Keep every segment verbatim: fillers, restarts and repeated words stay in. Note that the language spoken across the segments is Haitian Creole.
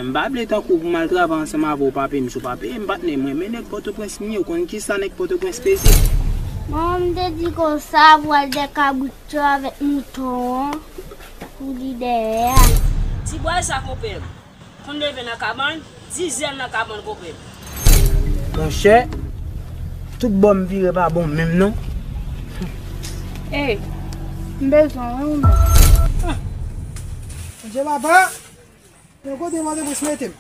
M pa vle tankou pou m al travay ansanm avè w, pa peye m si w pa peye m, patnè. M renmen nèg Pòtoprens m ye, ou konn kisa nèg Pòtoprens peze. Manman m te di konsa pou al dèkabrit yo avèk mouton an pou li dèyè a. Ti bway sa konpè m. Konn leve nan kabann, dizè nan kabann konpè m. Monchè, tout bò m vire pa bon menm non. Ey, m bezwen w wi ou menm. Bondye papa, yon kote mande pou s mete m.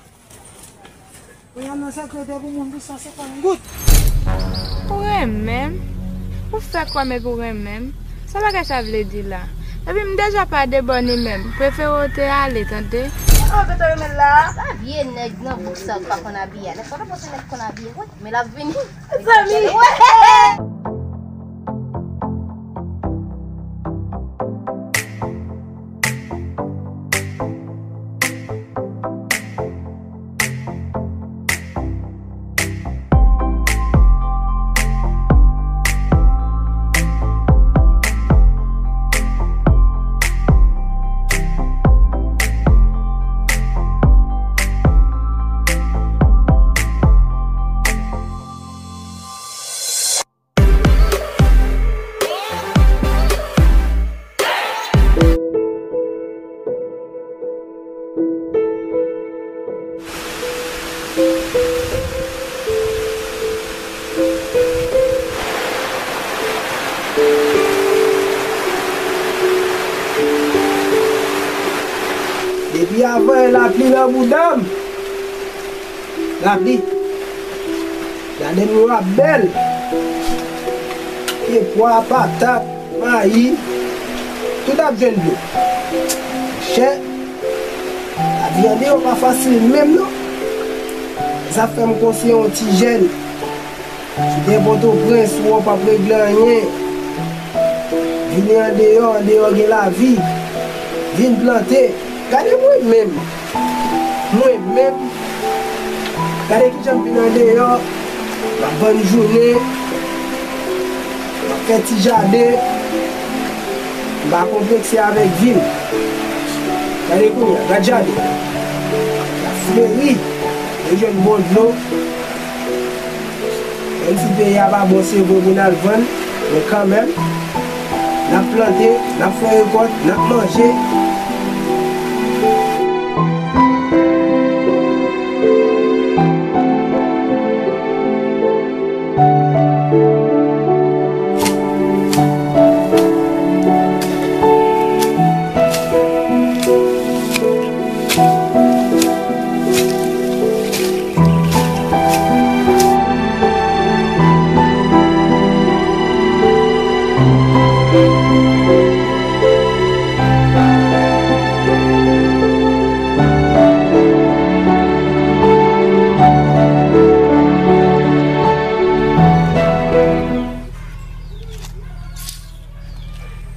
Pou y al nan sekretè pou moun pou san senkant goud. Ou renmen m? Ou fè kwè m epi w renmen m? Sa bagay sa vle di la? Epi m deja pa de bò ni menm. Prefere w te ale, tande? Sa w gentan renmen la a? Sa vye nèg nan bouk sa k pa konn abiye a. Nèg pa konn se nèg konn abiye, wi. Men l ap vini. Zanmi. Depi avan yè lapli nan bouda m. Lapli. Jaden nou ap bèl. Pye pwa, patat, mayi, tout ap jwenn dlo. Monchè, lavi andeyò pa fasil menm non. Sa fè m konseye yon ti jèn. Kite Pòtoprens ou p ap regle anyen. Vini andeyò, andeyò gen lavi. Vin plante. Gade mwen menm. Mwen menm. Gade kijan m vin andeyò. M ap vann jounen. M ap fè ti jaden. M pa konplekse avèk vi m. Gade kounye a, gad jaden. L ap fleri. Li jwenn bon dlo. Menm si peyi a pa bon, se vre pou n al vann, men kanmenm, n ap plante, n ap fè rekòt, n ap manje.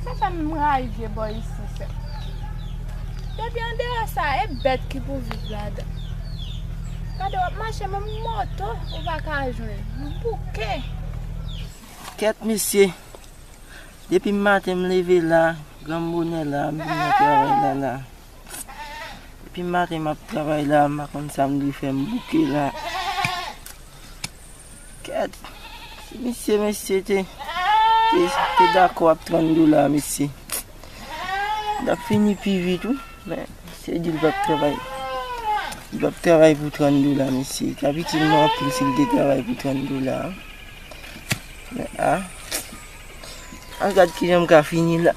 Sa fè m rayi vye bò isi sèt. Depi andeyò sa, e bèt ki pou viv ladan. Gade, w ap mache, menm moto, ou pa ka jwenn. Ou bouke. Kèt, mesye. Depi maten m leve la, gran bonè la, m vin nan travay la, la. Depi maten m ap travay la, m pa konn sa m dwe fè, m bouke la. Kèt. Si misye, mesye te, te, te dakò ap trant dola, mesye, l ap fini pi vit, wi. Men, misye di l p ap travay. Li p ap travay pou trant dola, mesye. T ap itil mwen anpil si l te travay pou trant dola, wi. Men, a. Al gad kijan m ka fini la.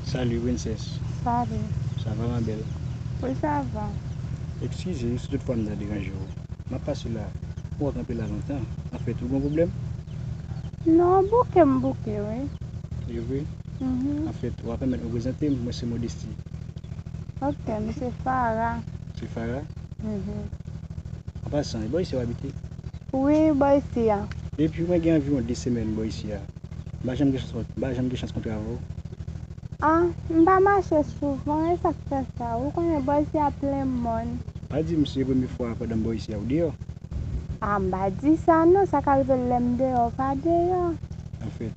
Salut, Princess. Salut. Ça va, ma belle? Wi, sa va. Eskize wi si tout fwa m ta deranje w. M ap pase la. Ou wè w kanpe la lontan. Anfèt, ou gen pwoblèm? Non, bouke m bouke, wi. E vre? Mhm. Anfèt, w ap pèmèt mwen prezante m, mwen se Modesty. Ok, m se Farah. Se Farah? Mhm. An pasan, e bò isi a w abite? Wi, bò isi a. Epi mwen gen anviwon de semèn bò isi a. M pa janm gen chans, m pa janm gen chans kontre avè w. A, m pa mache souvan, e sa k fè sa? Ou konnen bò isi a plen mòn. Pa di m se premye fwa pandan m bò isi a ou deyò. A, m pa di sa non, sa ka rive lè m deyò, ou pa deyò. Anfèt,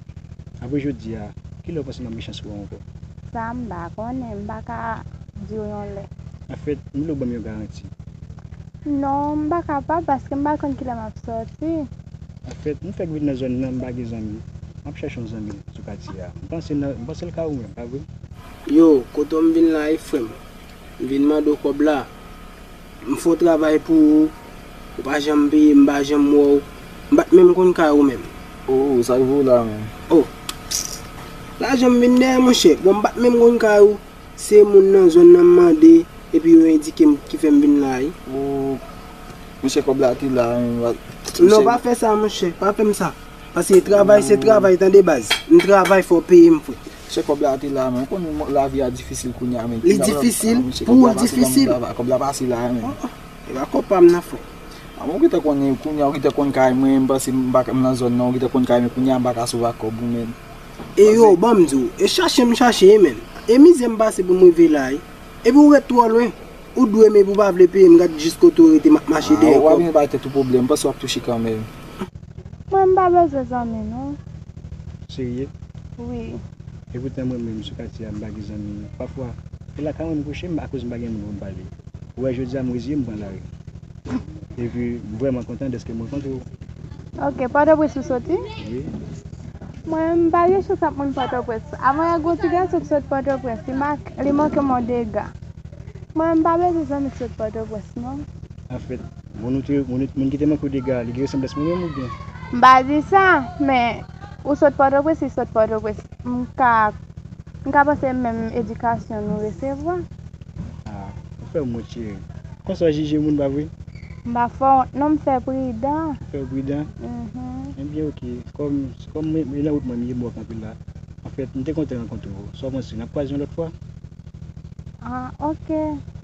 apre jodi a, kilè w panse m ap gen chans wè w ankò? Sa m pa konnen, m pa ka di w yon lè. Anfèt, m vle w ban m yon garanti. Non, m pa kapab paske m pa konn kilè m ap sòti. Anfèt, m fèk vin nan zòn nan, m pa gen zanmi. M ap chèche yon zanmi sou katye a. M panse nan, m panse l ka ou menm, pa vre? Yo, kote w m vin la, e frè m. M vin mande w kòb la. M fè yon travay pou ou. Ou pa janm peye m, m pa janm wè w. M pa t menm konn kay ou menm. Oh, sa k voye w la menm? Oh. Lajan m vin dèyè, monchè. Bon, m pa t menm konn kay ou. Se moun nan zòn nan m mande, epi yo endike m ki fè m vin la, wi. Oh, monchè, kòb la te la, menm. Non, pa fè sa, monchè. Pa fè m sa. Paske travay se travay, tande baz. M travay, fò w peye m, frè. Monchè, kòb la te la, men. Ou konn lavi a difisil kounye a, men. Li difisil? Pou ou l difisil? Kòb la pase la, men. E pa kòb pa m nan, frè. A, mwen, ou gentan konnen, kounye a, ou gentan konn kay mwen, m panse m pa, m nan zòn nan, ou gentan konn kay mwen, kounye a, m pa ka sove ak kòb ou, men. E yo, ban m di w, e chache m chache, e, men. E mizè m pase pou m rive la, e. Epi ou ret twò lwen. Ou dwe m epi ou pa vle peye m, gad jis kote ou rete, m ap mache dèyè kòb. A, w ap vin bay tèt ou pwoblèm, m panse w ap touche kanmenm. Mwen, m pa bezwen zanmi, non. Serye? Wi. Epoutan mwen menm sou katye a, m pa gen zanmi. Pafwa, e lakay mwen m kouche, m, akoz m pa gen moun pou m pale. Ou wè, jodi a, m reziye m pran lari. Epi, m vrèman kontan dèske m rankontre w. Ok, Pòtoprens ou soti? Wi. Mwen, m pa gen chans ap moun Pòtoprens. Avan yè, gon ti gason k sot Pòtoprens, li mak-, li manke m yon dega. Mwen, m pa bezwen zanmi k sot Pòtoprens, non. Anfèt, moun ou te, moun, moun ki te manke w dega, li gen resanblans mwen menm oubyen? M pa di sa, men ou sot Pòtoprens, li sot Pòtoprens. M ka, m ka panse menm edikasyon nou resevwa. Ah, ou fè m wont, cheri. Konsa w jije moun, pa vre? M pa fè w wont, non, m fè pridan. Fè w pridan? Mhm. Ebyen, ok. Kòm, kòm mwen, mwen nan wout mwen, m ye m wòk anpil la. Anfèt, m te kontan rankontre w. Sa w panse, n ap kwaze yon lòt fwa? Ah, ok.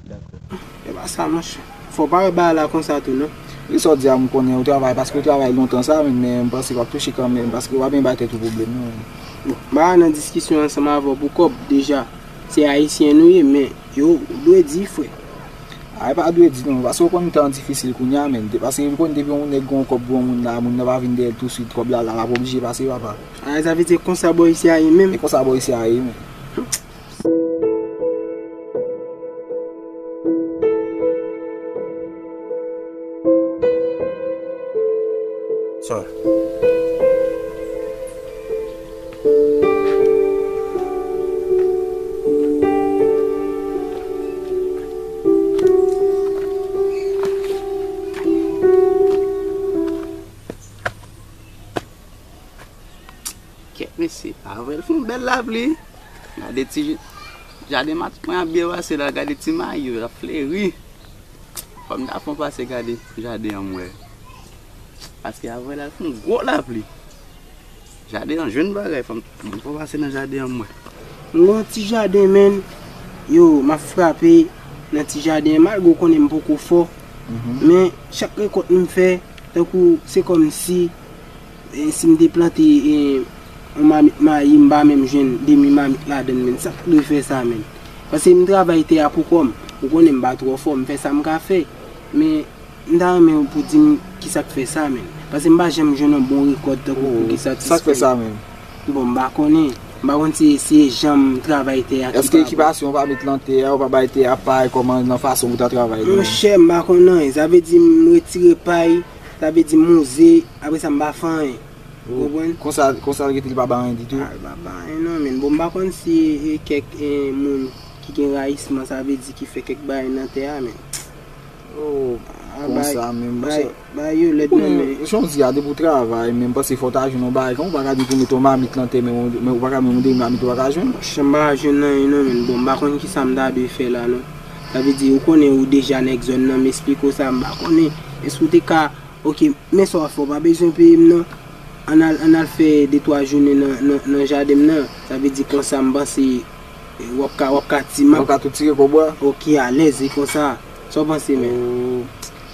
Dakò. E pa sa, monchè. Fò w pa wè bagay la konsa tou, non. Wi, sa w di a, m konnen ou travay, paske ou travay lontan sa, men, men m panse w ap touche kanmenm, paske w ap byen bay tèt ou pwoblèm, non. Bon, m pa nan diskisyon ansanm avè w pou kòb, deja. Se ayisyen nou ye, men, yo, ou dwe di, frè. A, e pa dwe di, non, paske w konn tan an difisil kounye a, men, de-, paske ou konn depi yon nèg gen yon kòb pou yon moun la, moun nan pa vin dèyè l touswit, kòb la la, l ap oblije pase, papa. A, sa vle di konsa bò isi a ye menm? E konsa bò isi a ye, men. Sa. Kèt mesye, pa vre, l fè yon bèl lapli. Gade ti jaden matant mwen ap byen pase la, gade ti mayi yo, l ap fleri. Fò m ta fè yon pase gade jaden an m wè. Paske avè la, l fè yon gwo lapli. Jaden an jwenn bagay, fò m, m fè yon pase nan jaden an m wè. M gen yon ti jaden, menn. Yo, m ap frape nan ti jaden an, malgre w konnen m poko fò. Mhm. Men, chak rekòt m fè, tankou se kòmsi, e, si m te plante, e, yon mamit mayi, m pa menm jwenn demi mamit ladan l, menn. Sa k dwe fè sa, menn? Paske m travay tè a pou kò m. Ou konnen m pa twò fò, m fè sa m ka fè. Men, m ta renmen pou di m kisa k fè sa, menn. Paske m pa janm jwenn yon bon rekòt tankou pou kisa ti sa k fè sa, menn? Bon, m pa konnen. M pa konn si se jan m travay tè a ki pa bon. Èske ekipasyon w pa met nan tè a, ou pa bay tè a pay kòman nan fason pou ta travay li menm? Monchè, m pa konn anyen. Sa vle di m retire pay, sa vle di m wouze, apre sa m pa fè anyen. Ou konprann? Konsa, konsa l rete, li pa bay anyen ditou? A, li pa bay anyen non, menn. Bon, m pa konn si e kèk, e, moun ki gen rayisman, sa vle di ki fè kèk bagay nan tè a, menn. Oh, konsa menm, bay, bay yo lèd nan men. Jan w di a, depi w travay, men m panse fò w ta jwenn yon bagay. Kòman w pa ka di pou w mete yon mamit nan tè, men w, men w pa ka menm yon demi mamit ou pa ka jwenn? Monchè, m pa ka jwenn anyen non, menn. Bon, m pa konn kisa m ta dwe fè la, non. Sa vle di, ou konnen ou deja nèg zòn nan, m esplike w sa, m pa konnen. Èske w te ka, ok, men sa w ap fè, w pa bezwen peye m, non. Ann al, ann al fè de twa jounen nan, nan, nan jaden m nan. Sa vle di konsa, m panse, w ap ka, w ap ka ti, w ap ka tou tire kòb ou a. Ok, alèz, e konsa. Sa w panse, men? Oh,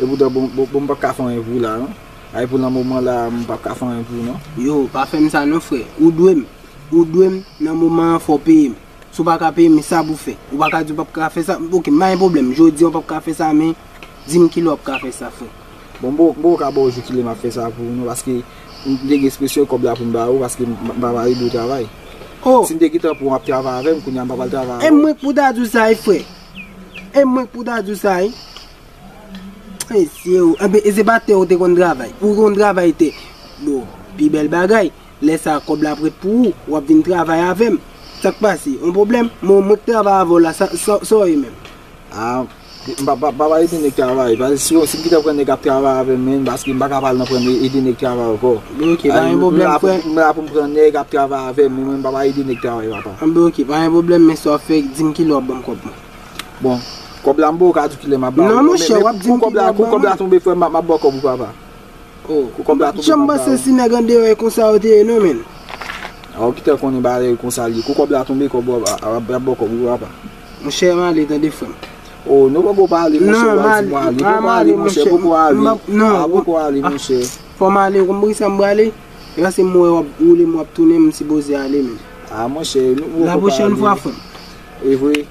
epoutan, bon, bon, bon, m p ap ka fè anyen pou ou la, non. Ay, pou nan moman la, m p ap ka fè anyen pou ou, non. Yo, pa fè m sa, non, frè. Ou dwe m. Ou dwe m, nan moman an, fò w peye m. Si w pa ka peye m, sa pou fè. Ou pa ka di w p ap ka fè sa. Ok, m pa gen pwoblèm. Jodi a, w p ap ka fè sa, men di m kilè w ap ka fè sa, frè. Bon, m poko, m poko ka ba w jou kilè m ap fè sa pou ou, non, paske m te gen espesyal kòb la pou m ba ou, paske m, m pa pral ede w travay. Oh! Si m te gentan pran w ap travay avè m, kounye a m pa pral travay avè w. E mwen k pou ta di w sa, wi, frè. E mwen k pou ta di w sa, wi. Mesye, w, enben, e se pa tè ou te konn travay. Ou konn travay tè. Bon, pi bèl bagay. Lè sa, kòb la ap ret pou ou. W ap vin travay avè m. Sa k pase? Yon pwoblèm? Mwen, mwen k travay avè w la. Sa, sa, sa w ye menm? Ah, m pa, pa, pa, pa ede nèg travay. Paske si, si m gentan pran nèg ap travay avè m, menm, paske m pa ka pral nan pran ede nèg travay ankò. Bon, ok, pa gen pwoblèm, frè. M la pou m pran nèg ap travay avè m, men mwen, m pa, pa ede nèg travay, papa. Anben, ok, pa gen pwoblèm, men sa w ap fè, di m kilè w ap ban m kòb mwen. Bon, kòb la m poko ka di w kilè m ap ba w. Non, monchè, w ap di m kilè w ap ban mwen. Kou kòb la tonbe, frè, m ap, m ap ba w kòb ou, papa. Oh, kou kòb la tonbe, m ap ba w. Janm panse si nèg an deyò e konsa yo te ye, non, menn. Ah, ou gentan konnen bagay konsa l ye. Kou kòb la tonbe, kòb w ap, ap, ap ba w kòb ou, papa. Monchè, m ale, tande, frè m. Oh, nou poko pale, monchè, w ap di m ale. Poko ale, monchè, poko ale. Ah, poko ale, monchè. Fò m ale, ou konn poukisa m prale? E paske m wè w ap woule m, w ap tounen, m sipoze ale, menn. Ah, monchè, nou poko pale. La pwochèn fwa, frè m. E vre.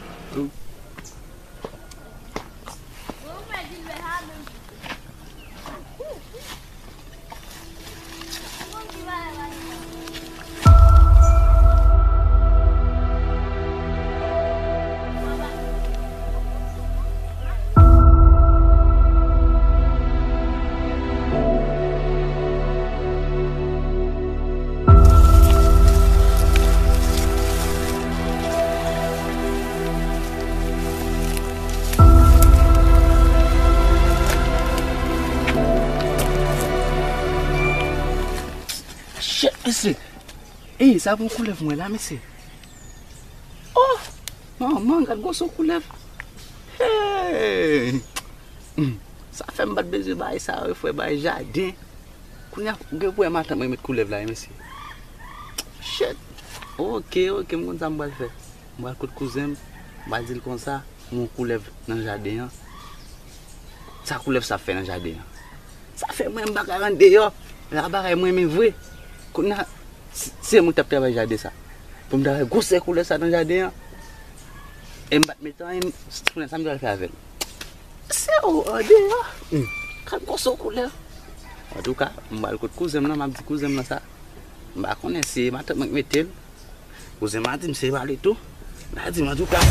Shit, mesye! Ey, sa bon koulèv mwen la, mesye. Oh! Manman, gad gwoso koulèv. Hey! Hmm. Sa fè m pa t bezwen bay sa yo, frè, bay jaden. Kounye a, gen pou wè matant mwen met koulèv la, wi, mesye. Shit! Ok, ok, m konn sa m pral fè. M pral kot kouzen m, m pral di l konsa, m wè koulèv nan jaden an. Sa koulèv sa ap fè nan jaden an? Sa fè mwen m pa ka rann deyò. La bagay mwen men vre. Kounye a, se, se mwen k t ap travay jaden sa. Pou m ta wè gwosè koulèv sa nan jaden an. E m pa t met anyen, kounye a sa m pral fè avè l? Se ou an deyò. Hmm. Gad gwoso koulèv. Antouka, m pral kot kouzen m nan, m ap di kouzen m nan sa. M pa konnen si se matant mwen k mete l. Kouzen m a di m se pale tou. M a di m antouka.